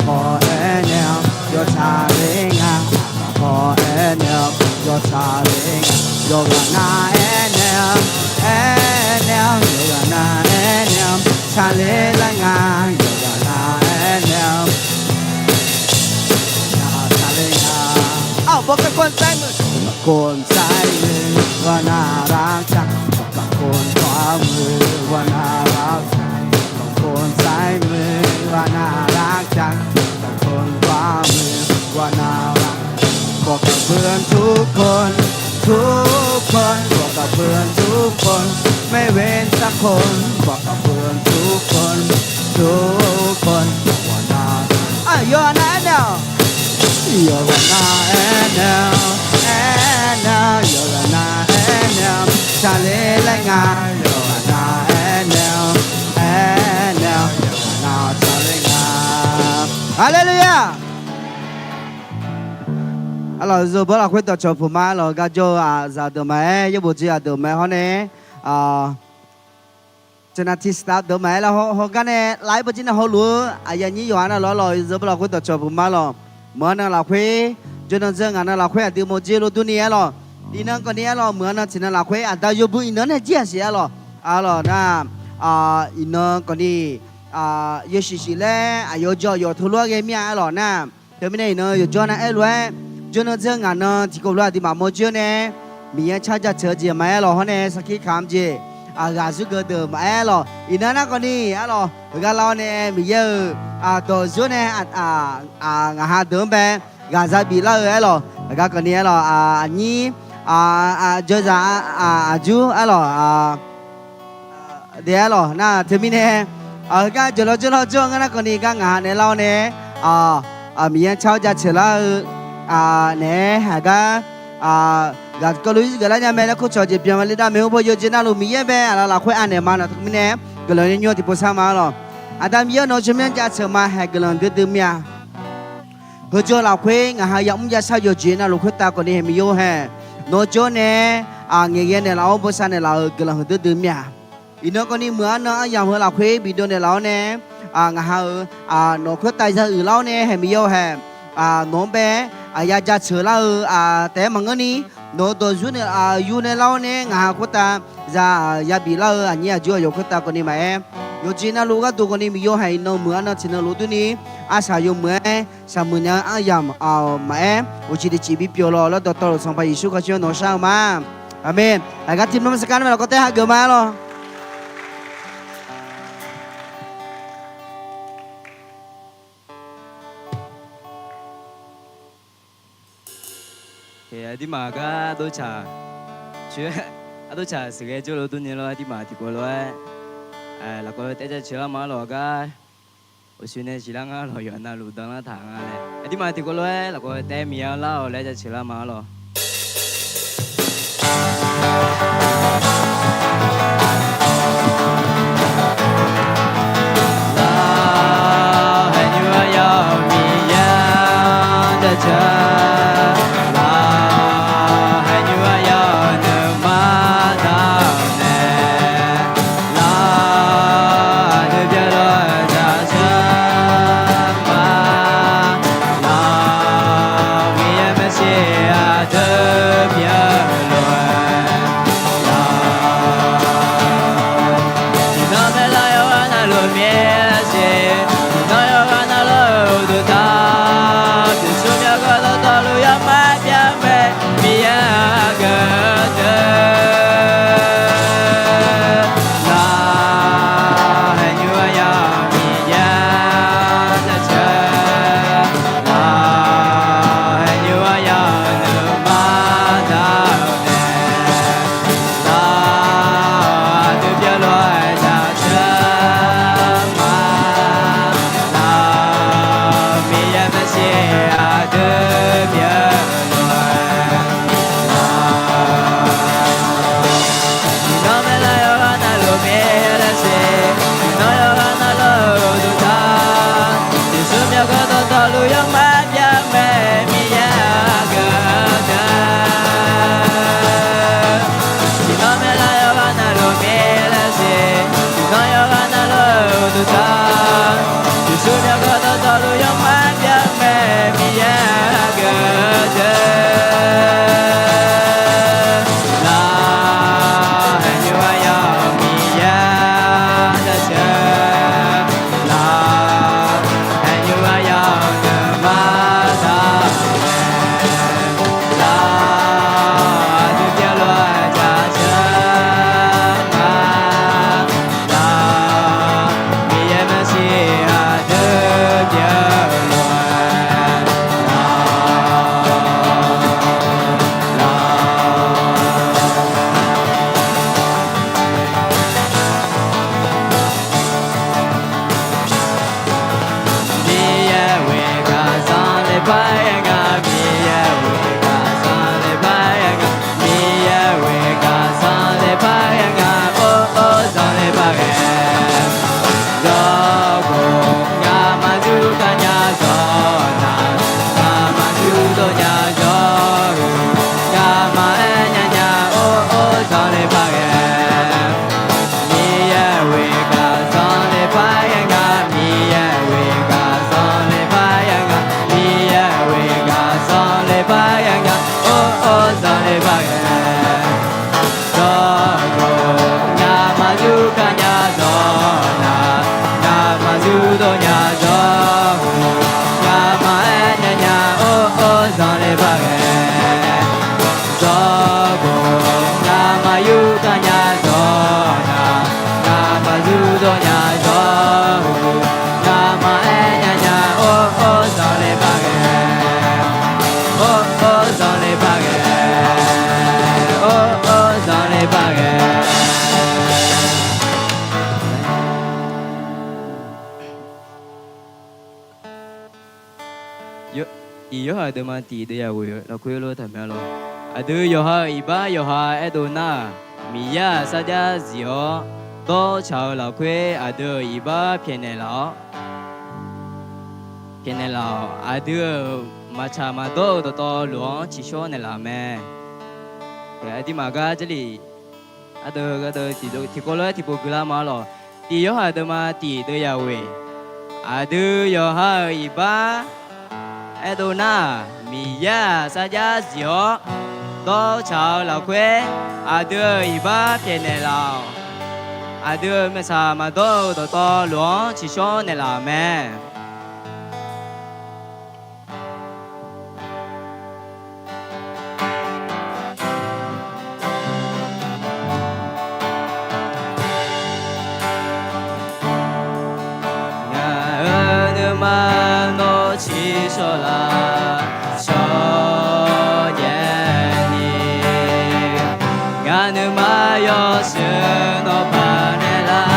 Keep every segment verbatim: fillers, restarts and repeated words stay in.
paw aernaeq-awr yawtsaq ler nga. Aqkaq paw aernaeq-awr yawtsaq ler nga. Yawqghaq nav aernaeq-awr, aernaeq-awr yawqghaq nav aernaeq-awr tsaqler lar nga. Yawqghaq nav aernaeq-awr บอกกับเพื่อนทุกคน ทุกคน บอกกับเพื่อนทุกคน ไม่เว้นสักคน บอกกับเพื่อนทุกคน ทุกคน ว่าน่ารัก อ่ะ Yawqghaq nav aernaeq-awr, yawqghaq nav aernaeq-awr, aernaeq-awr yawqghaq nav aernaeq-awr tsaqler lar nga. Yawqghaq nav aernaeq-awr, aernaeq-awr yawqghaq nav tsaqler nga. Haleluya! Arlawq, zeu bawr lafkhoer dawqcawq puq ma. Arlawq, gar jawr-eu aqzaq deuq maqaer, yaerbof jeq aqdeuq maqaer hawr nae, Jonathan Staff deuq maqaer lar hawgar nae, laf-aer bawjir nae hawluf-eu aqyuif aqnyir yawqha navluf arlawq, zeu bawr lafkhoer dawqcawq puq ma arlawq. Meuq-anr nan lafkhoer, jawrnan dzeur ngaq nan lafkhoer aqdui mawrjir lof durni arlawq. Iqnan kawfni arlawq, meuq-anr nan tiqnan lafkhoer aqda yawbui iqnan nae jir-aq siq arlawq. Arlawq nar, iqnan kawfni yawshuif shuif laer aqyawf jawr aqyawf teulof-aer ghae mir-a arlawq nar. Teumirnae iqnan yawqjawr nav aerlof-aer, jawrnan dzeur ngaq nan tiqkawv lof-aer aqduimaf mawrjir-awr nae, Miqyaer car jaceuq-eu jeq maqaer arlawq hawr nae sarkir kamq jeq, aqghaq zurgeuf deuq maqaer arlawq. Iqnan nar kawfni arlawq, heugar lar-awr nae Miqyaer-euq dawq zeur nae ngaq ha deuq-anr bae ghaq za bif lar-eu arlawq. Heugar kawfni arlawq, aqnyir, jawrzaq, aqjur arlawq, dae arlawq nar teumirnae, heugar jawrlawr jawrlawr jawr-eu ngar nar kawfni gar ngaq ha naeq lar-awr nae, Miqyaer car-awr jaceuq lar-eu naeq-aer haqgar ghaq kawvluf ir zgeuf lar nya mae laer kurcawq jeq byan ma le dar mae. Heubaw yawjeq navluf Miqyaer bae aqlaf lafkhoer anaeq ma. Nawq teumirnae guiqlanq nymr tiqpov sar ma arlawq. Aqda Miqyaer-or, nawq-eu tsawrmyanr jaceuq ma haeq guiqlanq duidui mir-a. Heujawr lafkhoer ngaq ha yamr yashar yawqjeq navluf khoertav kawfni haeq Miqyaer-or haeq, nawq jawr nae ngaeqghae naeqlaf-awr bosav naeqlaf-euq guiqlanq huiqdui dui mir-a. Iqnan kawfni meuq-anr nan aryamq heu lafkhoer bidov naeqlaf-awr nae, ngaq ha-euq nawq khoertav ya uiq lar-awr nae haeq Miqyaer-or haeq, nawq-anr bae ya jaceuq lar-eu taef-aer maqngeurni, nawq-eu dawq zur nae yur nae lar-awr nae ngaq ha khoertav za ya bif lar-eu aqnyir aqjur aqyawf khoertav kawfni maqaer, yawqjeq navluf gharduq kawfni Miqyaer-or haeq, iqnan meuq-anr nan tiqnan lof durni arsaq yawmuiq-aer saqmuiq nya-eu aryamq maqaer, uqcif tiqcif bipyeuf lawq. Lawrdawq tawvluf Sanqpaq Yeqsur Kali tsawrmyanr nawq-anr shar-eu ma. Aqmeq. Aqgar tiqnan sarkar nar mae lafkawr tae hageuf ma arlawq. Aqduimaf gar ardov tsaq, ardov tsaq sheuqghae jawr lof durni lawr, aqduimaf tiqkawv lof-aer lafkawv taev jaceuq lar ma arlawq. Gar uqshoe nae siqlar ngar lawq, yawqha navluf danlar taq nga laer aqduimaf tiqkawv lof-aer lafkawv taev Miqyaer-anr lar-awq laer jaceuq lar ma arlawq. Lawq, haeqnymr-aer ya-awr Miqyaer-anr jaceuq, lawq, haeqnymr-aer ya-awr nuima taq-awr nae, lawq, aqdui byanlar-eu zaqsiq ma, lawq, Miqyaer maershiq aqdui byanlar-eu, lawq, iqnan maeqlar yawqghaq navluf maershiq, iqnan yawqghaq navluf-eu uqduq taq, tiqsur myawqganq dawqtawv Zanqler bar ghae. Or, or, zanqler bar ghae. Or, or, zanqler bar ghae. Tiq Yorhaq deuvma tiq deuv yaghoeq lafkhoer lof taqmaeq lawq. Aqdui yawqha-euq iqbax yawqha aerdov nar-aq, Miqyaer-aq sarjax zif-awr dawrcaq-eu lafkhoer aqdui-euq iqbax pyaeqnaeq laf-awr, pyaeqnaeq laf-awq. Aqdui-euq maqtsaq maqdawr-eu dawqtawvluf-anr tsiqshawr naeqlaf-euq mae. Aqdirmaf gar Jarlif ardeuv gardeuv tiqkawv lof-aer tiqpov guiqlar ma lawq. Tiq Yorhaq deuvma tiq deuv yaghoeq. Aqdui yawqha-euq iqbax aerdov nar-aq, Miqyaer-aq sarjax zif-awr dawrcaq-eu lafkhoer aqdui-euq iqbax pyaeqnaeq laf-awq. Aqdui-euq maqtsaq maqdawr-eu dawqtawvluf-anr tsiqshawr naeqlaf-euq mae. Ngaq-euq nuima nawr tsiqshawr laf, shawrjaev ni. Ngaq nuima yawshuif nawr paq naeqlar.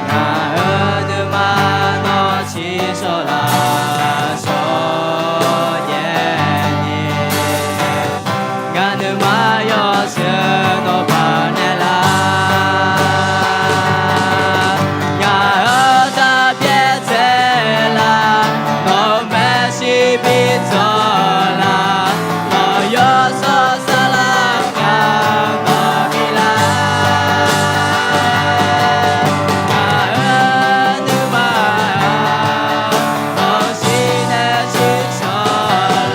Ngaq-euq nuima nawr tsiqshawr laf, shawrjaev ni. Ngaq nuima yawshuif nawr paq naeqlar. Ngaq-euq taq pyaev tsaev laf, nawq-euq maeqshi bi tsawq laf, nawq yawshawr saflar ngaq-anr maqbi lar. Ngaq-euq nuima nawr shir nae tsiqshawr laf.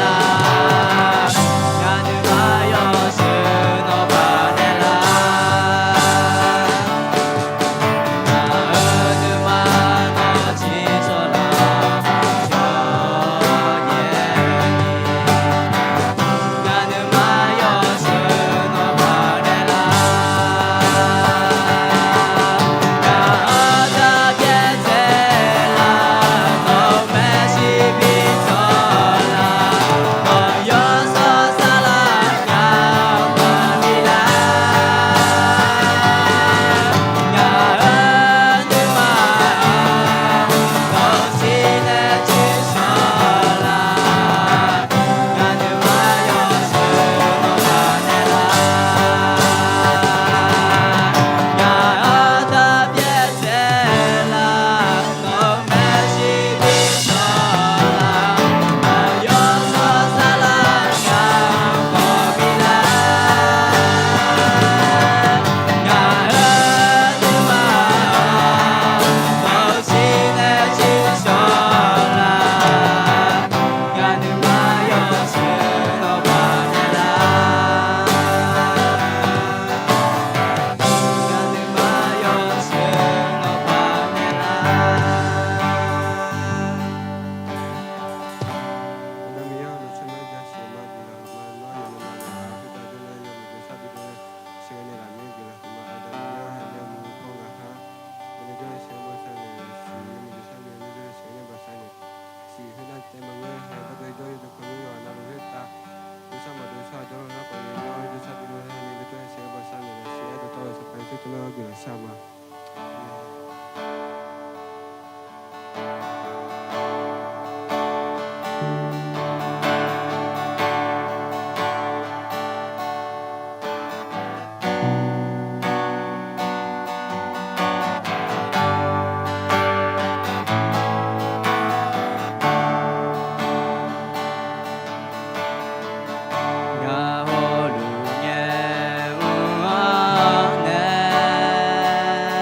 Ngaq nuima yawshuif nawr paq naeqlar. Ngaq hawluf ngae mr-awr nae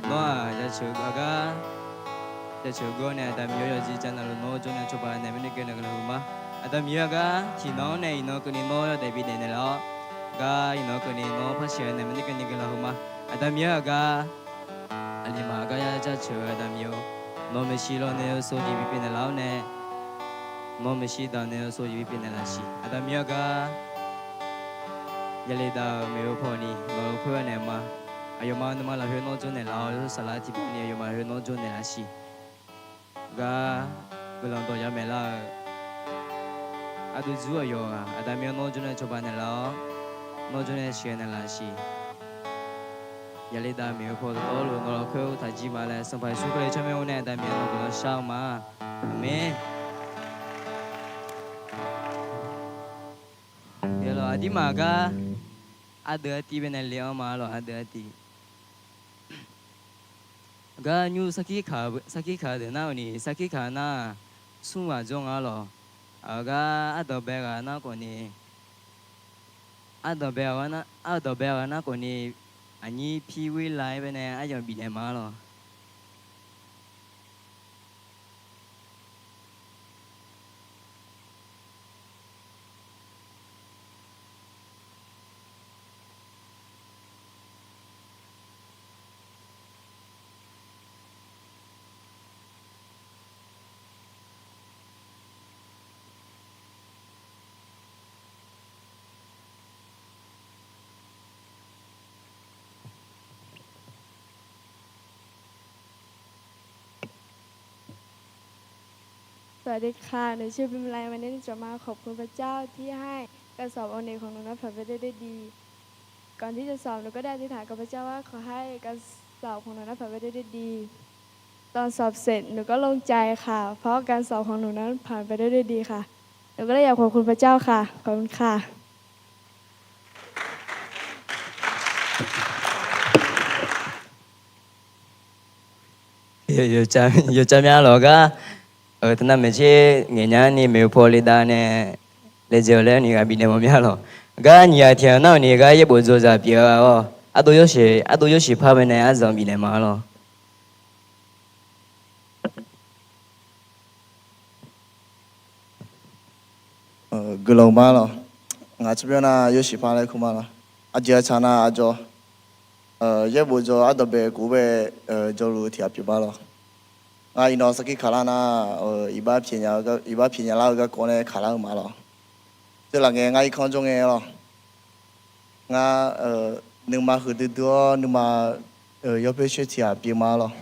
Nawr-aq, jaceuq aqgar, jaceuq geur nae Aqda Miqyaer yawzir jar navluf nawr jawr nae cawba naeq-aer nuikeuv nae guiqlanq huiqma. Aqda Miqyaer aqgar tiqnan-anr nae iqnan keuvni nawr yawdaef bifnaeq naeqlaf-awr, gar iqnan keuvni nawr par sheuq naeq-aer nuikeuv ni guiqlanq huiqma. Aqda Miqyaer aqgar, aqlima aqgar ya jaceuq-eu Aqda Miqyaer-or, nawr maeqshi lawr nae yawsov jeq bipyeuf naeqlaf-awr nae, nawr maeqshi daq nae yawsov jeq bipyeuf naeqlaf siq. Aqda Miqyaer aqgar, yale dav-euq maeqhu paw ni nawq-eu khoer ghae naeq ma. Aqyawfmaf nuima lafkhoer nawr jawr naeqlaf-awr, yawshawr saflar tiqpavni aqyawfmaf heu nawr jawr naeqlaf siq. Gar guiqlanq dawq yamaeq lar-euq ardov dzur aqyawf-aq, Aqda Miqyaer nawr jawr nae cawba naeqlaf-awr, nawr jawr nae sheuq naeqlaf siq. Yale dav maeqhu paw dawqtawvluf nawq-eu khoer taqjir ma laer Sanqpaq Yeqsur Kali tsawrmyanr-or nae Aqda Miqyaer nawq-anr guiqlanq shar-eu ma. Aqmeq. Aqdirmaf gar ardeuv artiv baenae le-anr ma lawq, ardeuv artiv. Gar nymr sarkir kaq-eu deuq nar-euq ni, sarkir kaq nar-aq, smr ghaq jawr nga lawq. Aqgar ardanqbae ghaq nar khawfni, ardanqbae, ardanqbae ghaq nar khawfni, aqnyir pir ghoer la-aer baenae aryamq bifnaeq ma lawq. Sawasdee kha, หนูชื่อ พิมไล วันนี้หนูจะมาขอบคุณพระเจ้าที่ให้การสอบโอเน็ตของหนูนั้นผ่านไปได้ด้วยดี ก่อนที่จะสอบหนูก็ได้อธิษฐานกับพระเจ้าว่าขอให้การสอบของหนูนั้นผ่านไปได้ด้วยดี ตอนสอบเสร็จหนูก็โล่งใจค่ะ เพราะการสอบของหนูนั้นผ่านไปได้ด้วยดีค่ะ หนูก็เลยอยากขอบคุณพระเจ้าค่ะ ขอบคุณค่ะ Yawqcar mya lawq gar, teunav maeqtser ngaeq nya ni maeqhu paw le dav nae laejae-eu laer ni ghaq bifnaeq mawf mya lawq. Gar nyiq ghaq tiq ghaq nar-euq ni gar yaerbof dzawzaq pyeuf-a-awr, ardov yawshuif par baenae arzanq bifnaeq ma lawq. Guiqlanq ma lawq. Ngaq tsawrmyanr nar yawshuif par laer kur ma lawq. Aqjeq aqtsaq nar aqjawr, yaerbof dzaw ardanqbae kov-aer bae jawrluf-eu tiq ghaq pyeuf ma lawq. Ngar iqnan sarkir kaqlar nar, iqbax pyaeqnya lar-eu garkawv nae kaqlar-eu ma lawq. Tseuvlaf ngae ngar irkanr jawr ngae lawq. Ngar nuima huiqdui dui-awr nuima yawpoer shoer tiq ghaq pyeuf ma lawq.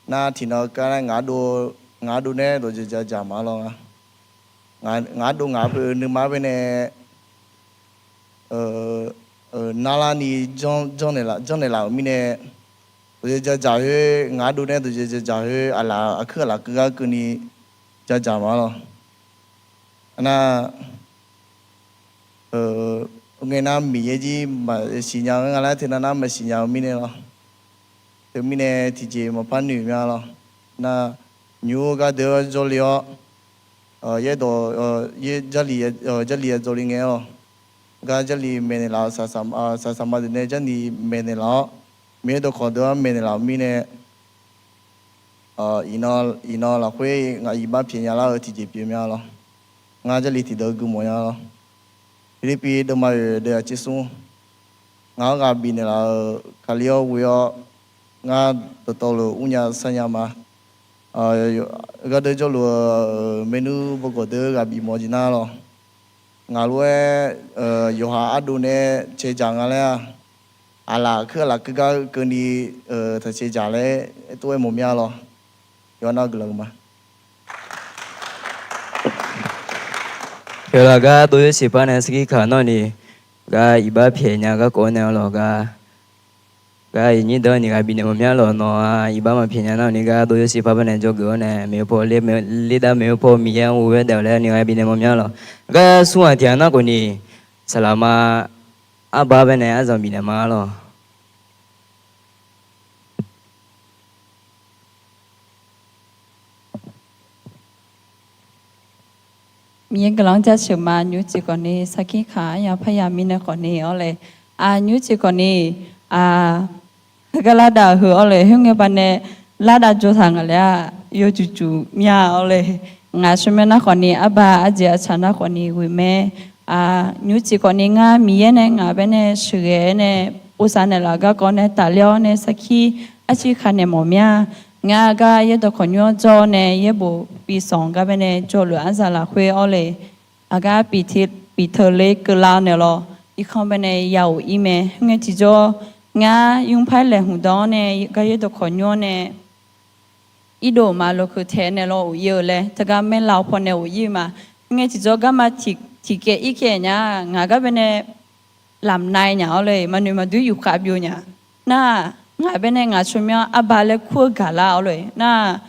Nar tiqnan kar nar ngaq ardov nae dawqjae jadzaq ma lawq. Ngaq ardov ngaq ardov nuima baenae narlarni janrnaeq laf-euq mirnae, dawqjae jadzaq khoer ngaq ardov nae dawqjae jadzaq khoer aqlaf aqkuir aqlaf keuv gar keuvni jadzaq ma lawq. Nar ngae nar Miqyaer jir maqsiqnya-eu nga laer teunav nar maqsiqnya-eu mirnae lawq. Teumirnae tiqjeq maqpar noeq mya lawq. Nar nymr gardeuv-awr jawrle-awr, yaerdawq Jarlif yadzaw le ngae lawq. Gar Jarlif maeqnaeq laf-eu saqsaqma deuq nae Jarlif maeqnaeq laf-awr, Miqyaer dawqkawq deuq-anr maeqnaeq laf-euq mirnae, iqnan lafkhoer ngaq iqbax pyaeqnya lar-eu tiqjeq pyeuf mya lawq. Ngar Jarlif tiqdeuq gui mawf nya lawq. Pirlirpiv deuvma oeq deuv-aq tser smr, ngaq-anr ghaq bifnaeq laf-euq Kali-awr ghoe-awr, ngar dawqtawvluf mrnya sarnya ma. Gardeuv jawrluf-eu maernmr bawgawq deuq ghaq bif mawf jeq nar lawq. Ngaq lof-aer yawqha ardov nae cae dzaq nga laer-aq, aqlaf aqkuir aqlaf keuv gar keuvni taq cae dzaq laer tov-aer mawf mya lawq. Yawqha nar guiqlanq ma. Yawqlaf gar dov yaer siqpar nae sarkir kaq nawr ni, gar iqbax pyaeqnya garkawv nae-awr lawq gar, gar iqnyir deuq ni ghaq bifnaeq mawf mya lawq. Nawq-aq iqbax maqpyaeqnya nar ni gar dov yaer siqpar par nae dzawgeuf-awr nae maeqhu paw ler, lerdav maeqhu paw Miqyaer-anr ghoe-aer daef-awq laer ni ghaq bifnaeq mawf mya lawq. Gar smr ghaq tiq ghaq nar khawf ni, saqlaqma arbar baenae aryamq bifnaeq ma lawq. Miqyaer guiqlanq-anr jaceuq ma. Nymr jeq khawf ni sarkir kaq arya parya mirnae khawf ni-awr le, nymr jeq khawf ni, heugar lar dav-eu heu-awr le, khoerngae baqdanae lar dav jawr taq nga laer-aq, yawjuq juq mya-awr le. Ngaq shawrmyanr nar khawf ni, arbar arjeq artsaq nar khawf ni ghoe mae. Nymr jeq khawf ni ngar Miqyaer nae ngaq baenae sheuqghae-aer nae, bosav naeqlaf garkawv nae tafler-awr nae sarkir arciv kaq naeq mawf mya. Ngar gar yaerdawq khawqnymr-anr jawr-awr nae yaerbof bisanq gar baenae jawrluf aryaq lafkhoer-awr le, aqgar bifteu le keuvlar naeq lawq. Irkanr baenae ya of ir mae. Khoerngae tiqjawr, ngar nymr par laeqhmq dan-awr nae gar yaerdawq khawqnymr-anr nae irdov ma lokeu tae nae lawr of ir-eu laer teugar maerlav paw nae of ir-eu ma. Khoerngae tiqjawr garma tiqkaev irkaev nya, ngaq gar baenae lamq nav nya-awr le, maqnoeq maqdoer yufkhav byov nya. Nar, ngaq baenae ngaq tsawrmyanr arbar laer kur-eu gaqlar-awr le. Nar,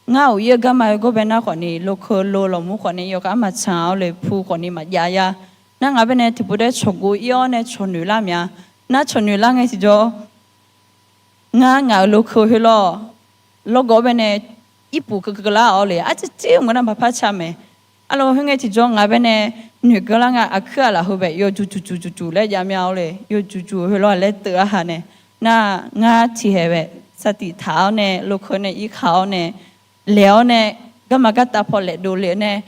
ngar of ir-eu garma-eu gawr bae nar khawf ni, lokeu lo lawqmur khawf ni yawkhav maqcan-awr le, pu khawf ni maqjav ya. Nar ngaq baenae tiqpov daer cawqgov ir-awr nae cawqnoeq lar mya. Nar cawqnoeq lar ngae tiqjawr, ngar ngaq-euq lokeu khoer lawr, lawrgawv baenae irpuf keuvkeuv lar-awr le, arcir cir-eu maqnar maqpar ca mae. Arlawr khoerngae tiqjawr ngaq baenae noeqkeuv lar nga, aqkuir aqlaf heu bae yawjuq juq juq juq laer jav mya-awr le, yawjuq juq khoer lawr laer teuv-ar ha nae. Nar, ngar tiqhaeq bae saqtiq taq-awr nae, lokeu nae irkaq-awr nae, laeq-awr nae, garma gartav paw laeqdov le-eu nae,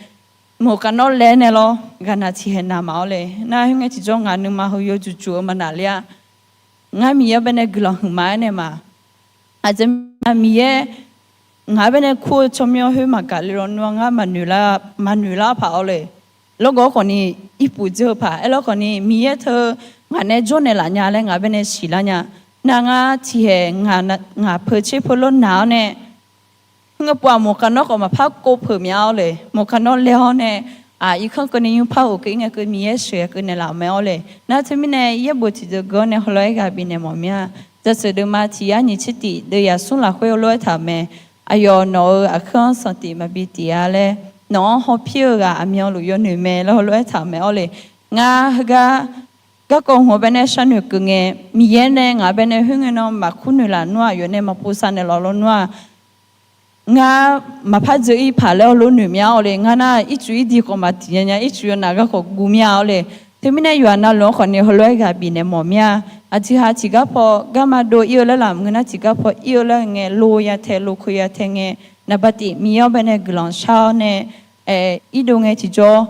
meuq khav nawr laer nae lawr, ghaqnaq tiqhaeq naq ma-awr le. Nar, khoerngae tiqjawr ngaq nuima heu yawjuq juq-eu maqnaq ler-a. Ngar Miqyaer baenae guiqlanq huiqma-aer nae ma. Aqjeq mirnae Miqyaer ngaq baenae kur-eu tsawrmyanr khoer maqgaq le lawnmr-a, ngar maqnoeq lar paq-awr le. Lawrgawv khawf ni irpuf dzeur-eu paq aerlawr khawf ni Miqyaer teu ngaq nae jawrnaeq laf nya laer ngaq baenae siqlar nya. Nar ngar tiqhaeq ngaq peu tser peu lawr naq-awr nae, khoerngae pov-aq mawqkaq nawr khawf maqpar kov peuq mya-awr le, mawqkaq nawr laer-awr nae, irkanr keuvni nymr par of keuv ir ngae keuv Miqyaer sheuqghae keuv naeqlaf-euq mae-awr le. Nar teumirnae yaerbof tiqdeuq geur-awr nae heulof-aer ghaq bifnaeq mawf mir-a. Jaceuq deuvma tiq yar nyiq tser tif deuv yaq smr lafkhoer heulof-aer taq-euq mae. Aqyawf nawq-euq aqkuir-anr sanqtif maqbi tif-a laer, nawq-anr hawpir-eu ghaq aqmyanluf yawnoeq mae laer heulof-aer taq-euq mae-awr le. Ngar heugar garkawv hmq-eu baenae sharnoeq keuv ngae, Miqyaer nae ngaq baenae khoerngae nan maqkur noeqlaf nmr-aq, aqyawf nae maqpov sar naeqlaf lawnmr-a. Ngar maqpar dzeur ir paq laer heulof noeq mya-awr le. Ngar nar ircuf irdiq khawf maqtiq nya nya, ircuf yawnaf gar khawf guv mir-a-awr le. Teumirnae yawqha navluf-anr khawf ni heulof-aer ghaq bifnaeq mawf mir-a. Aqtiqha tiqgar paw garma dov ir-eu laer lamq ngeur nar, tiqgar paw ir-eu laer ngae lo ya tae lo keuv ya tae ngae, naqba tif Miqyaer-awr baenae guiqlanq shar-awr nae, irdov ngae tiqjawr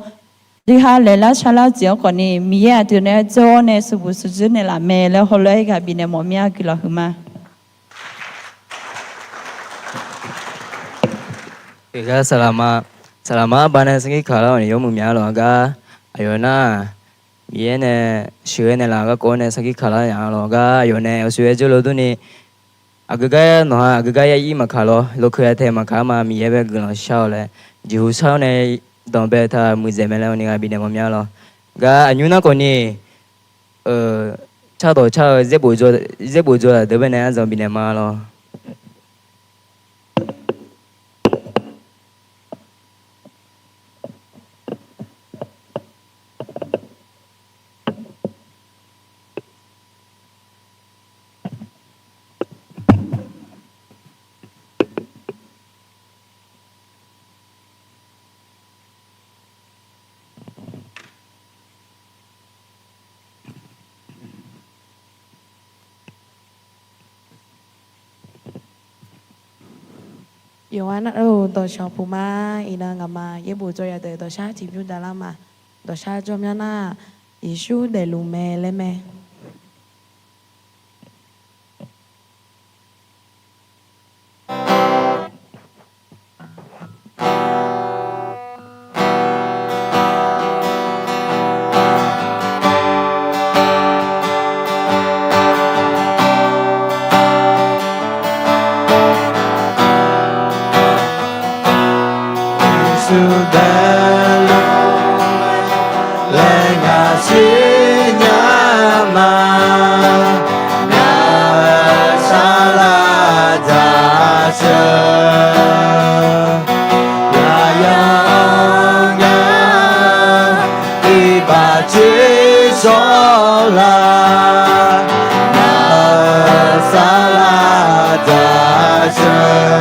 dui ha laeqlar sharlar jeq-anr khawf ni Miqyaer aqdui nae dzawr-awr nae sheuqbuq sheuqdzeur naeqlaf mae laer heulof-aer ghaq bifnaeq mawf mir-a. Guiqlanq huiqma. Oeq gar saqlaqma, saqlaqma arbar nae sarkir kaq lar-awq ni yawmuiq myav lawq gar, aqyawf nar-aq, Miqyaer nae sheuqghae naeqlaf garkawv-awr nae sarkir kaq lar nya lawq gar, aqyawf nae awqshoe-aer jawrluf durni, aqgeu gar nawq-a, aqgeu gar ya ir maqkaq lawr, lokeu-a tae maqkaq-a ma, Miqyaer bae guiqlanq shar-awq laer, jeqhu shar-awr nae danqbae taq muiqdzaeq mae laer-awq ni ghaq bifnaeq mawf myav lawq. Gar aqnymr nar khawf ni, cardawq car-eu zaerbof dzaw-aq deuq bae nae arzanq bifnaeq ma lawq. Yawqghaq nar-eu dawqshawq puq ma. Iqnan ngaqma yaerbof dzaw yadeuq dawqshar tiqbymr daqlar ma. Dawqshar jawr myanr nar, Yeqsur daefluf mae laer mae. Yeqsur daefluf mae laer ngaq siqnya ma. Ngaq saqlaq jaceuq, yaqyawf ngaq-euq iqbax tser shawr la. Ngaq saqlaq jaceuq,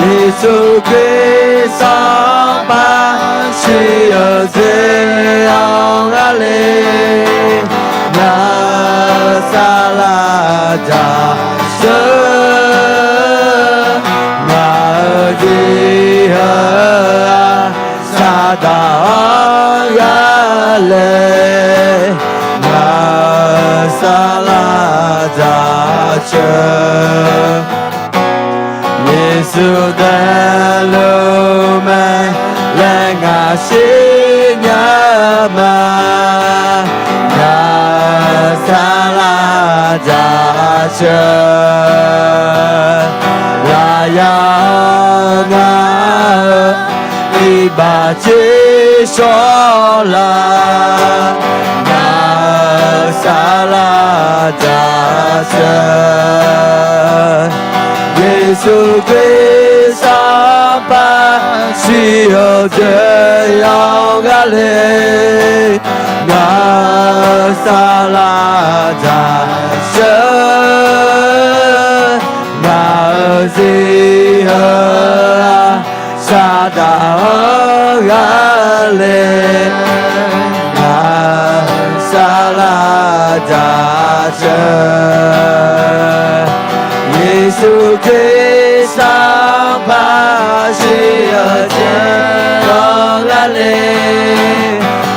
Yeqsur Kali sanqpaq siq-eu jeq-anr gharle. Ngaq saqlaq jaceuq, ngaq-euq jeq heu-aq, Saqdaq-anr gharle. Ngaq saqlaq jaceuq, Yeqsur daefluf mae laer ngaq siqnya ma. Ngaq saqlaq jaceuq, yaqyawf ngaq-euq iqbax tser shawr la. Ngaq saqlaq jaceuq, Yeqsur Kali sanqpaq siq-eu jeq-anr gharle. Ngaq saqlaq jaceuq, ngaq-euq jeq heu-aq, Saqdaq-anr gharle. Ngaq saqlaq jaceuq, Yeqsur Kali sanqpaq siq-eu jeq-anr gharle.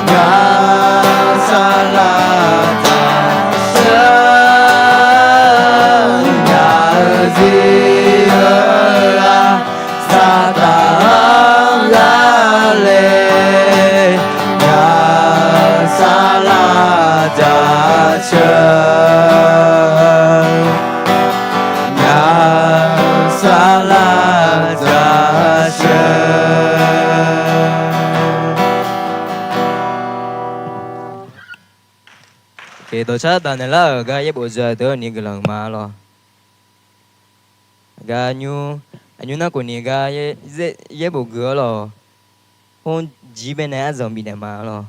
Ngaq saqlaq jaceuq, ngaq-euq jeq heu-aq, Saqdaq-anr gharle. Ngaq saqlaq jaceuq, ngaq saqlaq jaceuq. Dawqshar daq naeqlar-euq gar yaerbof dzaw-eu deuq-awr ni guiqlanq ma lawq. Gar nymr, aqnymr nar khawf ni gar yaerbof gui-awr lawq. Hmr jir bae nae arzanq bifnaeq ma lawq.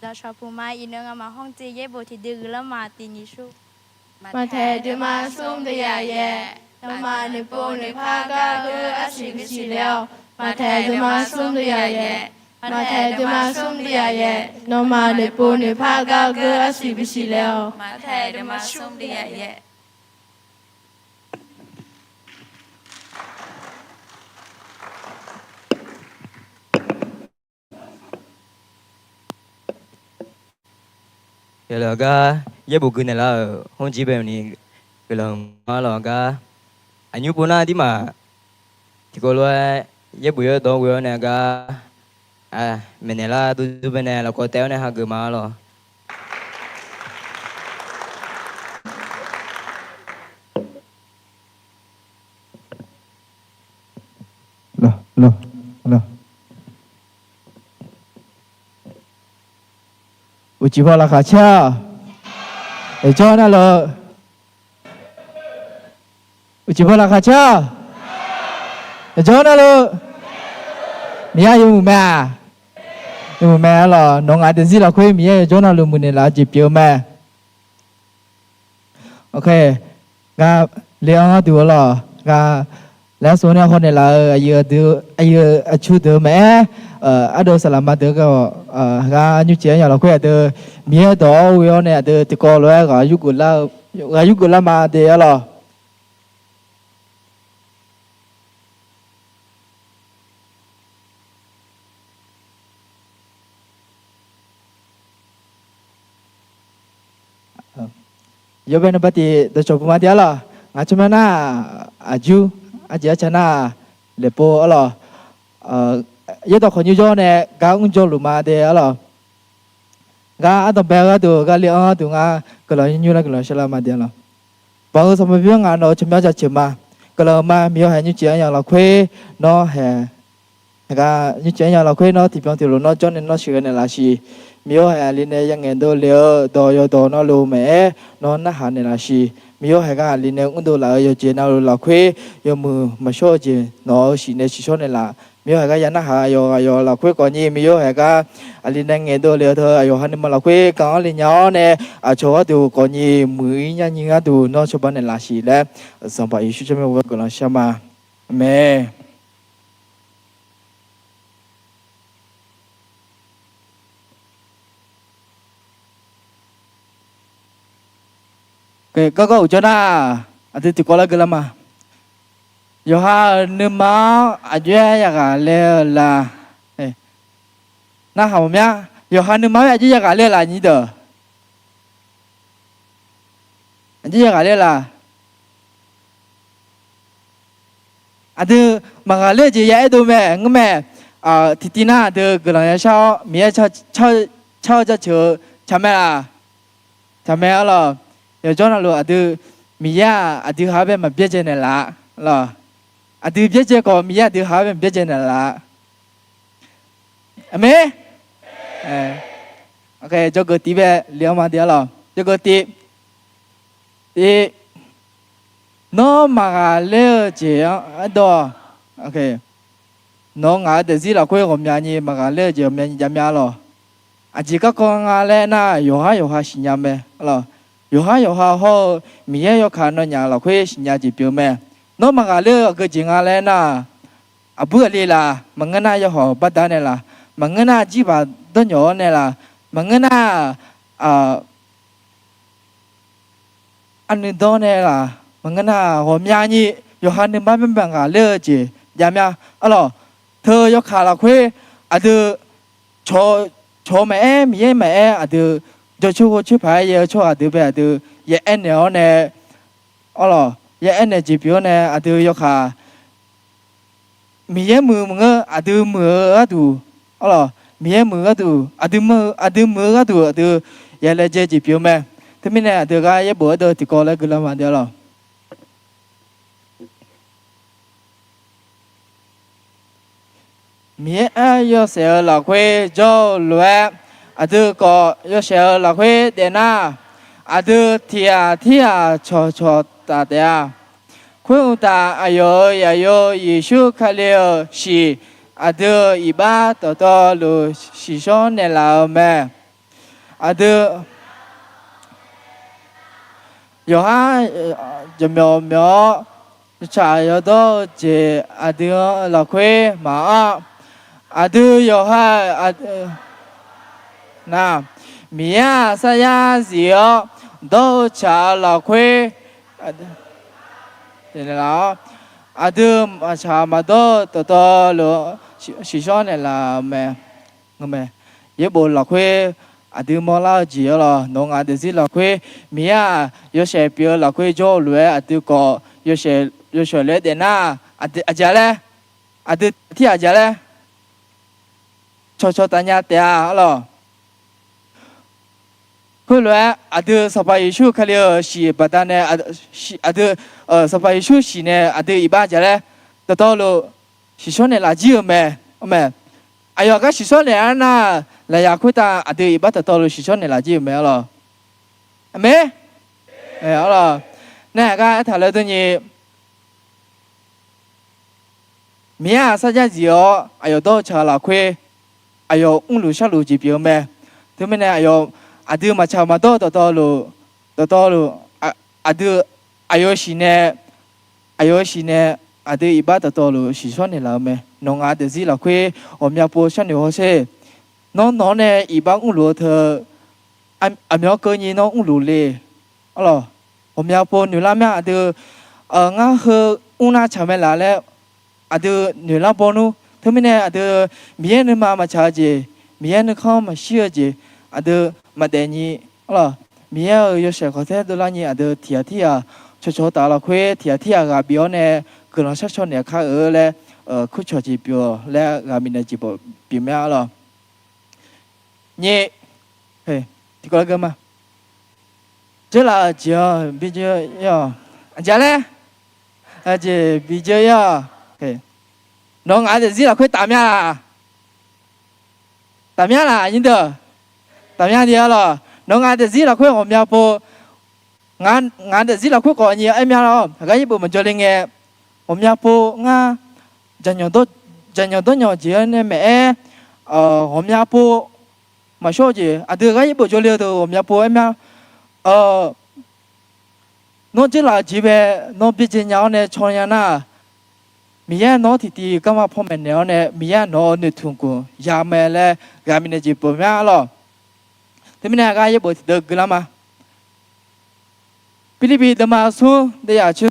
Dawqshawq puq ma. Iqnan nga'maf hmr jeq yaerbof tiqdui guiqlanq ma tiq nyiq shur. Maqtaeq dui ma smr dui yaf yaef. Nawmaf noeqpov noeqpar gar geur arsiq gui siq le-awr, Maqtaeq dui ma smr dui yaf yaef. Maqtaeq deuvma smr bi aqyaef, nawmaf noeqpov noeqpar gar geur arsiq bisiq le-awq. Maqtaeq deuvma smr bi aqyaef. Yawlef gar yaerbof gui naeqlar-euq hmr jir bae ni guiqlanq ma lawq gar, aqnymr pov nar dirmaf tiqkawv lof-aer yaerbof yawdawr ghoe-awr nae gar, maeqnaeq lar durdur bae nae lafkawv taev-awr nae hageuf ma lawq. Uqcif paw laqkhaq caer-aq, aqjawr navluf. Uqcif paw laqkhaq caer-aq, aqjawr navluf. Miqyaer yawmuiq mae-aq, yawmuiq mae-a lawq. Nawr ngaq daefzir lafkhoer Miqyaer yawjawr navluf muiqnaeq laf-eu jeq pyeuf-eu mae. Ngar le-anr gharduq-a lawq, ngar laer sov nae hawnaeq laf-eu aqyuif aqcu deuq maqaer, ardov saqlaqma deuq-a, gar nymrcif aryamq lafkhoer aqdui Miqyaer dawq-awr ghoe-awr nae aqdui tiqkawv lof-aer ghaq yurgeuf lar ma de-a lawq. Yawbae nae bartiq dawqcawq puq ma de-a lawq. Ngaq tsawrmyanr nar aqjur, arjeq arca nar laeqpov-a lawq. Yaerdawq khawqnymr jawr nae gar mr jawrluf ma de-a lawq. Ngar ardanqbae gharduq gar le-anr gharduq ngar guiqlanq nymr lar guiqlanq shar lar ma de-a lawq. Banq-eu sanqbof bymr ngaq nawq-eu tsawrmyanr jaceuq ma. Guiqlanq ma, Miqyaer haeq nymrcif aryamq lafkhoer nawr haeq, haeq gar nymrcif aryamq lafkhoer nawr tiqbyan tiqlof nawr jawr nae nawr sheuqghae naeqlaf siq. Miqyaer haeq aqli nae yangaeq dovle-eu dawq yawdawq navluf maqaer nawr narhaq naeqlaf siq. Miqyaer haeq gar aqli nae mrdov laf-eu yawqjeq navluf lafkhoer yawmuiq maqshawr-eu jeq nawq-euq shiq nae shiqshawr naeqlaf. Miqyaer haeq gar ya narhaq aqyawf aqyawf lafkhoer khawfnyi Miqyaer haeq gar aqli nae ngaeqdovle-eu teu aqyawf ha nuima lafkhoer gan-anr le nya-awr nae aqcawq gharduq khawfnyi muiq-ir nyani gharduq nawr cawba naeqlaf siq laer Sanqpaq Yeqsur tsawrmyanr-eu guiqlanq shar ma. Aqmeq. Gargawr uqdzan nar, aqdui tiqkawv lar geu lar ma. Yawqha-euq nuima-anr aqjox-aer yaghaq le-eu la? Narhaq mawf mya. Yawqha nuima-anr aqjox yaghaq le-eu la nyir deuq? Aqjox yaghaq le-eu la? Aqdui maqghaq ler-eu jeq ya aerdov mae ngeur mae. Tiqtiv nar aqdui guiqlanq yashar-awr Miqyaer car-eu jaceuq-eu tsaq mae laq? Tsaq mae-a lawq. Yawqjawr navluf aqdui Miqyaer-aq aqdui ha-anr bae maqbyaerdzae naeqlaf lawq. Aqdui byaerdzae khawf Miqyaer aqdui ha-anr bae maqbyaerdzae naeqlaf. Aqmeq. Jawrgeuf tiv bae le-anr ma de-a lawq. Jawrgeuf tiv. Nawr maqghaq ler-eu jeq-anr aerdawq. Nawq-eu ngaq-eu daefzir lafkhoer ghawqmyani maqghaq ler-eu jeq ghawqmyani jav mya lawq. Aqjeq garkawv nga laer nar, yawqhar yawqha siqnya mae lawq. Yawqhar yawqha hawr-eu Miqyaer yawkaq nawnyaf lafkhoer siqnya jeq pyeuf mae. Nawr maqghaq ler-eu aqgeu jeq nga laer nar, aqbur aqli laf, maqngeur nar yawhawq bardaq nae laf, maqngeur nar jirbaq dawrnyawq-awr nae laf, maqngeur nar arnuiv dawr nae laf, maqngeur nar ghawqmyani yawqha nuima bae maqghaq ler-eu jeq jav mya. Arlawq, teu yawkaq lafkhoer aqdui cawq-eu maqaer, Miqyaer maqaer, aqdui jawrcoer ghovcoer paq-aer yae-eu tsawrhaq deuq bae aqdui ya aernaeq-awr nae, arlawq, ya aernaeq jeq pyeuf-awr nae aqdui yawkaq Miqyaer muiq maqngeur, aqdui muiq-eu gharduq, arlawq, Miqyaer muiq-eu gharduq, aqdui muiq-eu gharduq aqdui ya laejae jeq pyeuf-eu mae. Teumirnae aqdui gar yaerbof aerdov tiqkawv laer guiqlanq ma de-a lawq. Miqyaer aer yawshaef-eu lafkhoer jawr-eu lof-aer, aqdui khawf yawshaef-eu lafkhoer daef nar, aqdui tiqghaq tirghaq cawqcawq taf taef-a. Khoeruqtaf, aqyawf-euq Yeqsur Kali-euq shiq, aqdui-euq iqbax dawqtawvluf shiqshawr naeqlaf-eu mae. Aqdui yawqhar jaqmyawf myawf-awr, yawtsaq yawdawr-eu jeq aqdui-anr lafkhoer maqanr. Aqdui yawqha, nar, Miqyaer-aq saryar zif-awr dawr-eu tsaq-eu lafkhoer, aqdui maqtsaq maqdawr-eu dawqtawvluf siqshawr naeqlaf-eu mae. Yaerbof lafkhoer aqdui mawrlar-eu jeq arlawq, nawq-eu ngaq daefzir lafkhoer Miqyaer-aq yawshaef pyeuf-eu lafkhoer jawr-eu lof-aer aqdui khawf yawshaef lof-aer daefnar, aqjeq laer, aqdui tirghaq jeq laer cawqcawq taf nya taef-a arlawq. Khoerlof-aer aqdui Sanqpaq Yeqsur Kali-euq shiq baqdanae, aqdui Sanqpaq Yeqsur shiq nae aqdui iqbax jeq laer dawqtawvluf siqshawr naeqlaf jir-euq mae. Aqyawf gar siqshawr naeq-aer nar, lafyaq khoertav aqdui iqbax dawqtawvluf siqshawr naeqlaf jir-euq mae arlawq. Aqmeq. Arlawq, nar-aq gar aertaq laer dawrni, Miqyaer-aq sarjax zif-awr aqyawf dawr-eu tsaq-eu lafkhoer aqyawf mrluf sharluf jeq pyeuf-eu mae. Teumirnae aqyawf aqdui maqtsaq maqdawr-eu dawqtawvluf, dawqtawvluf, aqdui aqyawf siq nae, aqyawf siq nae aqdui iqbax dawqtawvluf siqshawr naeqlaf-eu mae. Nawq-eu ngaq daefzir lafkhoer ghawqmya pov sharnoeq hawsher. Nawr nawq-anr nae iqbax mrluf-eu teu aqmyanluf keuvni nawr mrluf le. Arlawq, ghawqmya pov noeqlar mya aqdui, ngar heu mrnar tsaq mae laf laer aqdui noeqlar baw nmr. Teumirnae aqdui Miqyaer nuima maqtsaq-eu jeq, Miqyaer nuikhanr maqshir-eu jeq aqdui maqdaef ni arlawq. Miqyaer-euq yawshaef khawf taer dovlar ni aqdui tiq ghaq tirghaq cawqcawq taf lafkhoer tiq ghaq tirghaq ghaq bif-awr nae guiqlanq shar caw naeq kar-eu laer, kurcawq jeq pyeuf-awq laer ghaq bifnaeq jeq pyeuf mya arlawq. Nyi, tiqkawv lar geur ma. Dzeurlaf-euq jeq-anr bi dzeur ir-awq. Aqjeq laer, aqjeq bi dzeur ir-awq. Nawq-eu ngaq daefzir lafkhoer taf mya laf? Taf mya laf nyir deuq? Taf mya de arlawq. Nawq-eu ngaq daefzir lafkhoer ghawqmya pov, ngaq daefzir lafkhoer khawf nyi aer mya lawr. Aqgar yaerbof maqjawr le ngae, ghawqmya pov ngar jaqnyawq dawrnyawq jeq-anr nae maeq-aer, ghawqmya pov maqshawr-eu jeq aqdui aqgar yaerbof jawr le-eu deuq ghawqmya pov aer mya. Nawr dzeurlaf-eu jeq bae, nawr byaerdzae nya-awr nae caw nya nar, Miqyaer nawq-anr tiqtiv garma panmaeq naeq-awr nae Miqyaer nawq-euq noeqtmq khof ya mae laer ghaq bifnaeq jeq pyeuf mya arlawq. Teumirnae aqgar yaerbof tiqdeuv guilar ma. Pirlirpiv deuvma smr deuvyaq tser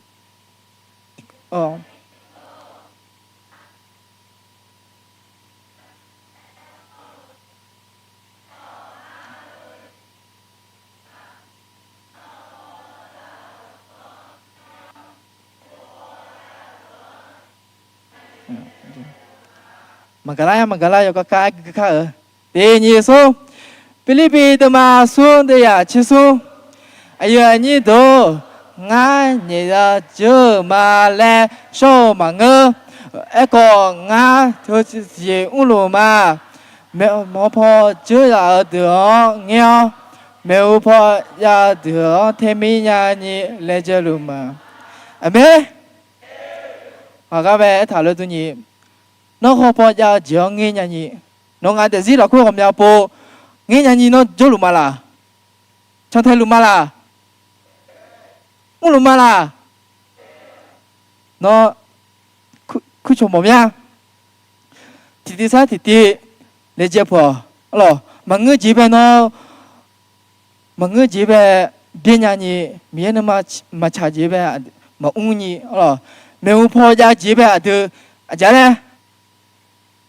Maqgaqlar-a, maqgaqlar, yawkar kar-aer gui kar-euq. Tiq nyiq smr, Pirlirpiv deuvma smr deuvyaq tser smr. Aqyuif aqnyir deuq-or, ngar nyaef ya dzeur-euq ma laer shawr-eu maqngeur. Aerkhawf, ngar teujeq mrluf ma. Maeqhu paw dzeur zaf-eu deuq-anr ngaer-awr, maeqhu paw jav-eu deuq-anr taemir nyani laejae luf ma. Aqmeq. Haqgar bae aertaq lor durni, nawr haw paw jav-eu jeq-anr ngaer nyani, nawq-eu ngaq daefzir lafkhoer ghawqmya pov ngaer nyani nawr jawrluf ma laq? Cantae luf ma laq? Mrluf ma laq? Nawr kurcawq mawf mya. Tiqtiv sar tiqtiv laejae puq-awq. Arlawq, maqngeur jeq bae nawr, maqngeur jeq bae byaer nyani, Miqyaer nuima maqtsaq jeq bae maqmr ni arlawq, maeqhu paw jav jeq bae aqdui aqjeq laer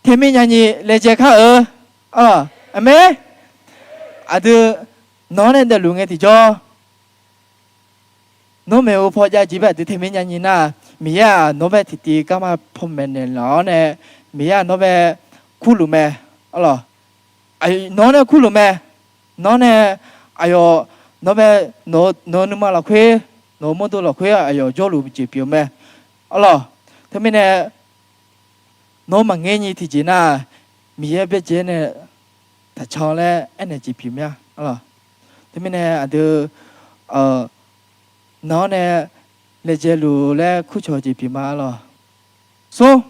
taemir nyani laejae kar-eu. Arlawq, aqmeq. Aqdui nawq-anr nae daefluf ngae tiqjawr, nawr maeqhu paw jav jeq bae aqdui taemir nyani nar, Miqyaer-aq nawr bae tiqtiv garma panmaeq naeqlaf-awr nae, Miqyaer-aq nawr bae kurluf mae. Arlawq, nawq-anr nae kurluf mae. Nawr nae aqyawf, nawr bae, nawq-eu nuima lafkhoer, nawq-eu mawrdo lafkhoer aqyawf jawrluf jeq pyeuf mae. Arlawq, teumirnae nawr maqngaer ni tiqjeq nar, Miqyaer byaerdzae nae taqcan laer aernaeq jeq pyeuf mya. Arlawq, teumirnae aqdui nawq-anr nae laejae luf laer kurcawq jeq pyeuf ma. Arlawq, smr,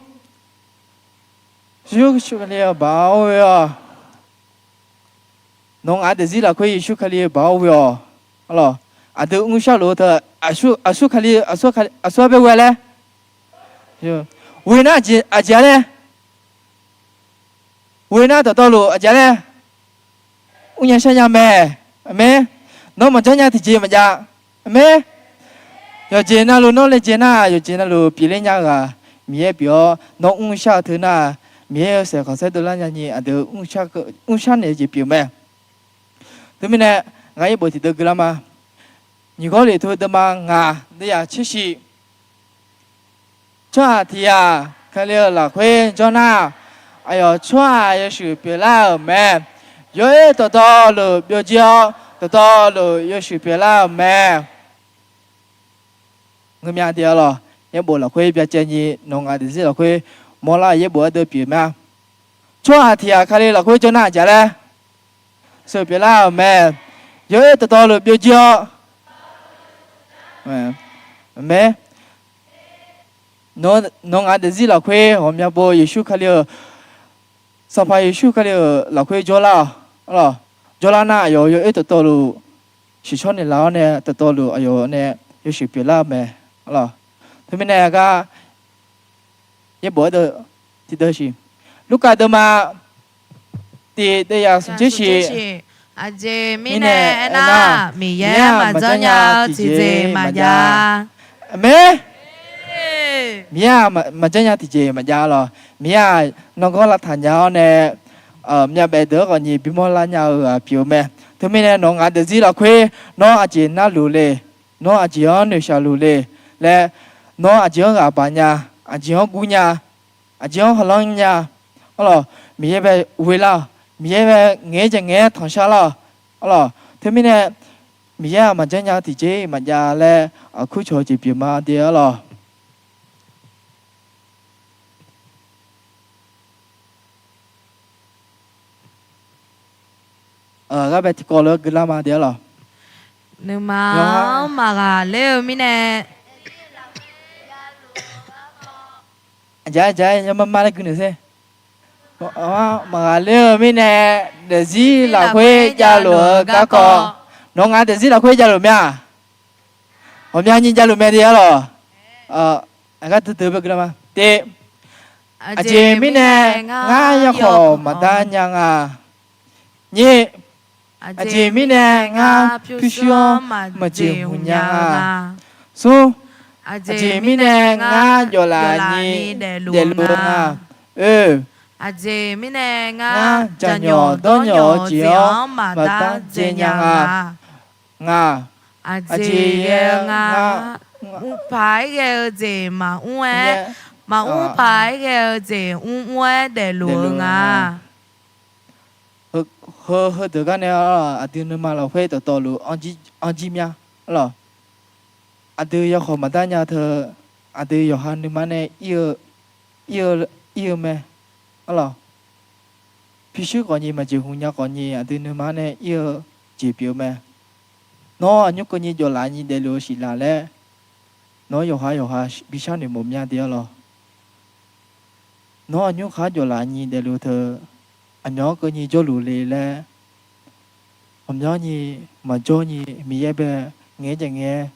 Yeqsur Kali-euq baq-awr ghoe-awq. Nawq-eu ngaq daefzir lafkhoer Yeqsur Kali baq-awr ghoe-awq. Arlawq, aqdui mrshar luf-eu teu, aqsur Kali, aqsur bae ghoe-a laer, ghoe nar aqjeq-a laer, Ghoe nar dawqtawvluf aqjeq laer mrnya sharnya mae. Aqmeq. Nawr maqjanr nya tiqjeq maqjav. Aqmeq. Yawqjeq navluf nawr laejae nar, yawqjeq navluf pyeufler nya-eu ghaq Miqyaer pyeuf-awr, nawr mrshar-eu teu nar, Miqyaer-euq saeq khanqsaer dovlar nyani aqdui mrshar naeq-eu jeq pyeuf mae. Teumirnae, ngar yaerbof tiqdeuv guilar ma. Nyiq Gawrliqtu deuvma ngaq deuvyaq tser shif. Tsawrhaq tiq ghaq Kali-euq lafkhoer jawr nar, aqyawf tsawrhaq yawshuif pyeuflar-euq mae. Yawoer dawqtawvluf byovjir-awr, dawqtawvluf yawshuif pyeuflar-euq mae. Ngeurmya de-a lawq. Yaerbof lafkhoer byacaevni nawq ngaq daefzir lafkhoer mawrlar-euq yaerbof-aer deuv pyeuf ma. Tsawrhaq tiq ghaq Kali lafkhoer jawr nar aqjeq laer sheuqpyeuf lar-euq mae. Yawoer dawqtawvluf byovjir-awr, mae, nawq ngaq daefzir lafkhoer ghawqmya pov Yeqsur Kali-euq, Sanqpaq Yeqsur Kali-euq lafkhoer jawrlar-awq. Jawrlar nar aqyawf yawoer dawqtawvluf shiqshawr naeqlaf-awr nae dawqtawvluf aqyawf nae yawshuif pyeuflar-eu mae. Teumirnae gar yaerbof-aer deuv tiqdeuv shiq. Lurkaf deuvma tiq deuvyaq smq tser shiq. Aqjeq mirnae aernar, Miqyaer maqjanr nya-eu tiqjeq maqjav. Aqmeq. Miqyaer-aq maqjanr nya tiqjeq maqjav lawq. Miqyaer-aq nargawr lavtaq nya-awr nae, myavbaef deuq-anr khawfnyiq bimawr lar nya-eu ghaq pyeuf-eu mae. Teumirnae nawq ngaq daefzir lafkhoer nawr aqjeq narluf le, nawr aqjeq-anr noeqshaq luf le laer, nawr aqjeq-anr ghaq baq nya, aqjeq-anr guv nya, aqjeq-anr hawlanr nya, arlawq, Miqyaer bae ghoe lar-awq. Miqyaer bae ngaeq-aer jaqngaeq-aer tanqshar lar-awq. Arlawq, teumirnae Miqyaer-aq maqjanr nya tiqjeq maqjav laer aqkuir cawq-eu jeq pyeuf ma de arlawq. Ghaq bae tiqkawv lof-aer guilar ma de arlawq. Nuima-anr maqghaqler-eu mirnae, aqjeq-aer jaq-aer yawmar mar laer guinuiq sher. Maqghaqler-eu mirnae, daefzir lafkhoer javluf-eu garkawv. Nawq ngaq daefzir lafkhoer javluf mae-aq, ghawqmyani javluf mae de arlawq. Aqgar duidui bae guilar ma. Tiq, aqjeq mirnae ngar yawkhawf maqdar nya nga. Nyiq, aqjeq mirnae ngar pyurshuir-anr maqjeq hmq nya nga. Smr, aqjeq mirnae ngar jawflaf ni daefluf-eu nga. Oe, aqjeq mirnae ngar jaqnyawf dawrnyawf-eu jeq-anr maqdar dzae nya nga. Ngaq, aqjeq ghae-eu ngar, mrpaq-aer ghae-eu jeq maqmr-aer, maqmr paq-aer ghae-eu jeq mrmr-aer daefluf-eu nga. Heu heudeuq gar nae aqdui nuima lafkhoer dawqtawvluf anr jir mya. Arlawq, aqdui yawkhawf maqdar nya teu, aqdui yawqha nuima nae ir-eu, ir-eu mae. Arlawq, pyurshuir khawfnyiq maqjeq hmq nya khawfnyiq aqdui nuima nae ir-eu jeq pyeuf-eu mae. Nawr aqnymr keuvni jawflaf ni daefluf-eu siqlaq laer, nawr yawqha yawqha bishar noeqmawf mya de arlawq. Nawr aqnymr khar jawflaf ni daefluf teu, aqmyanluf keuvni jawrluf le laer, aqmyanluf ni maqjawr ni Miqyaer bae ngaeq-aer jaqngaeq-aer,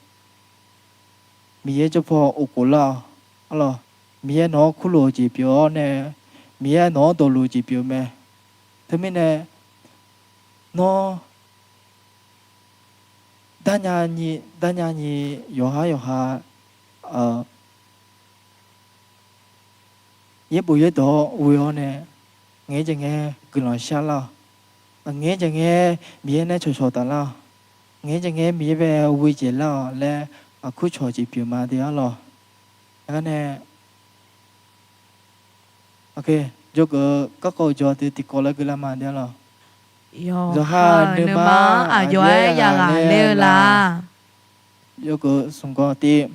Miqyaer jawrpaw of khof lar-awq. Arlawq, Miqyaer nawq-anr kurlof-eu jeq pyeuf-awr nae, Miqyaer nawq-anr dawqluf-eu jeq pyeuf mae. Teumirnae, nawr darnya ni, darnya ni yawqha yawqha yaerbof yaerdawq-awr ghoe-awr nae, ngaeq-aer jaqngaeq-aer guiqlanq shar lar-awq. Ngaeq-aer jaqngaeq-aer Miqyaer nae cawqcawq taflar-awq. Ngaeq-aer jaqngaeq-aer Miqyaer bae ghoe jaeq lar-awq laer aqkuir cawq jeq pyeuf ma de arlawq. Aergar nae, jawrgeuf-eu garkawv-eu jawr dui tiqkawv laer guiqlanq ma de arlawq. Yawqha-euq nuima-anr aqjox-aer yaghaq ler-eu la? Yawgeuf smq gawr tiv.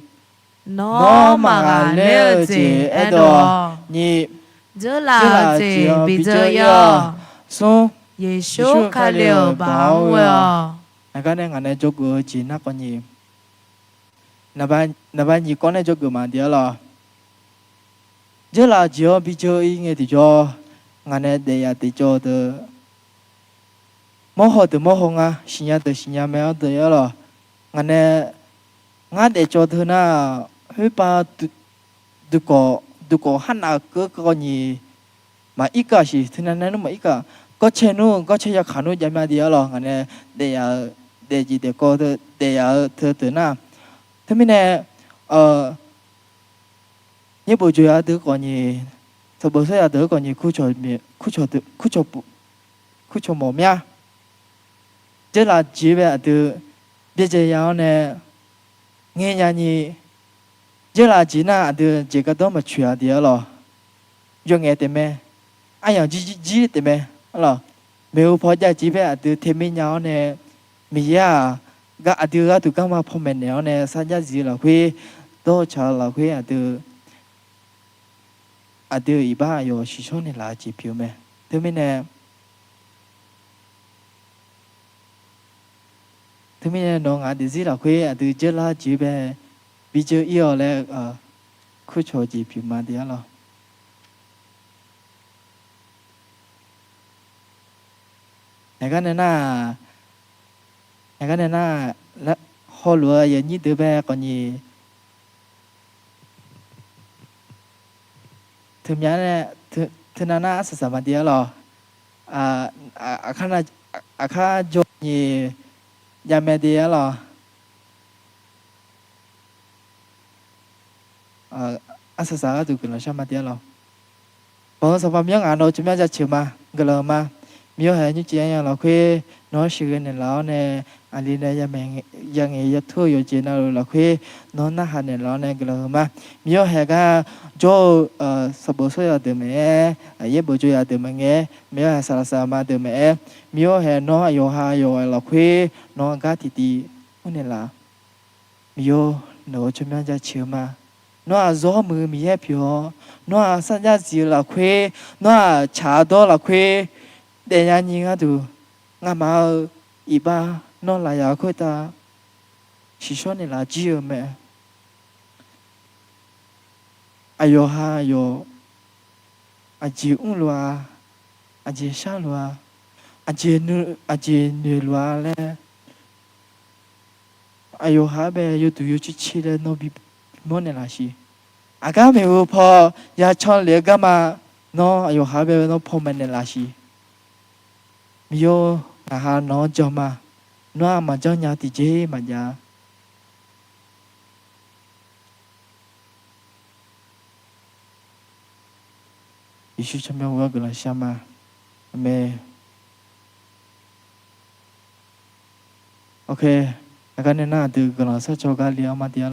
Nawr maqghaqler-eu jeq aerdawq. Nyiq, dzeurlaf-euq jeq bijeur ir-awq. Smr, Yeqsur Kali-euq baq-anr ghoe-awq. Aqgar nae ngaq nae jawrgeuf-eu jeq narkhawf nyiq, naqba nyiq kawv nae jawrgeuf ma de arlawq. Dzeurlaf-euq jeq-anr bijeur ir ngae tiqjawr, ngaq nae daef yaf daef jawr-eu deuq, mawrhaw deuq mawrhaw nga, siqnya deuq siqnya mae anr deuq arlawq. Ngaq nae, ngar daef jawr teu nar, khoerpav duqkawq, duqkawq harnav-euq keuv kawv nyiq, maqir keuv-aq siq, teunav nae nmr maqir keuv-aq. Gawrcae nmr, gawrcae yakaq nmr javma de arlawq, ngaq nae daef yaf-euq, daefjeq daefkawv daef yaf-eu teu deuq nar. Teumirnae, yaerbof jawr yaf deuq khawf nyiq, sanqbof sawr yaf deuq khawf nyiq, kurcawq mawf mya. Jeurlav jeq bae aqdui byaerdzae ya-awr nae ngae nya nyi. Jeurlav jeq nar aqdui jeq gardanr maqtsoeq-a de arlawq. Yawf ngaef taef mae. Aryamq jir jir jir taef mae arlawq. Maeqhu paw jav jeq bae aqdui taemir nya-awr nae, Miqyaer-aq, aqdui gharduq garma panmaeq naeq-awr nae sarjax zif-eu lafkhoer, dawrcaq-eu lafkhoer aqdui aqdui-euq iqbax aqyawf shiqshawr naeqlaf-eu jeq pyeuf-eu mae. Teumirnae, teumirnae nawq-eu ngaq daefzir lafkhoer aqdui jeurlar jeq bae bijeuv ir-awq laer kurcawq jeq pyeuf ma de arlawq. Aqgar nae nar, aqgar nae nar, hawluf-eu aqyuif aqnyir deuq bae khawf nyiq, teumya nae, teunav nar arsaq saq ma de arlawq. Aqkar jawr nyiq javmae de arlawq. Arsaq saq gharduq guiqlanq shar ma de arlawq. Banq-eu Sanqpaq Miqyaer, ngaq nawq-eu tsawrmyanr jaceuq ma, guiqlanq ma. Miqyaer haeq nymrcif nya lafkhoer nawr sheuqghae naeqlaf-awr nae, aqli nae yamaeq yangaeq yatur-eu yawqjeq navluf lafkhoer nawr narhaq naeqlaf-awr nae guiqlanq huiq ma. Miqyaer haeq gar jawr-eu sanqbof sawr yaf deuq maeq-aer, yaerbof jawr yaf deuq maeq ngae, Miqyaer haeq saqlaq saqma deuq maeq-aer, Miqyaer haeq nawr aqyawf ha yawf lafkhoer nawr gar tiqtiv mr naeqlaf. Miqyaer, nawq-eu tsawrmyanr jaceuq-eu ma. Nawr-aq zawr muiq-eu Miqyaer pyeuf-awr, nawr-aq sarjax zif-eu lafkhoer, nawr-aq tsaq dawr lafkhoer daefnya nyi gharduq, ngamaf-eu iqbax nawr laf yaf-eu khoertav shiqshawr naeqlaf jir-eu mae. Aqyawf ha yawf aqjeq mrluf-a, aqjeq sharluf-a, aqjeq noeqluf-a laer, aqyawf ha-aer bae yawduq yawcir cir laer nawr bimawr naeqlaf siq. Aqgar maeqhu paw ya canlef-eu garma nawr aqyawf ha-aer bae nawr panmaeq naeqlaf siq. Miqyaer, ngaq ha nawq-anr jan ma. Nawr-aq maqjanr nya tiqjeq maqjav-a. Yeqsur tsawrmyanr-anr guiqlanq shar ma. Aqmeq. Aqgar nae nar aqdui guiqlanq sarcaw gar le-awr ma de-a.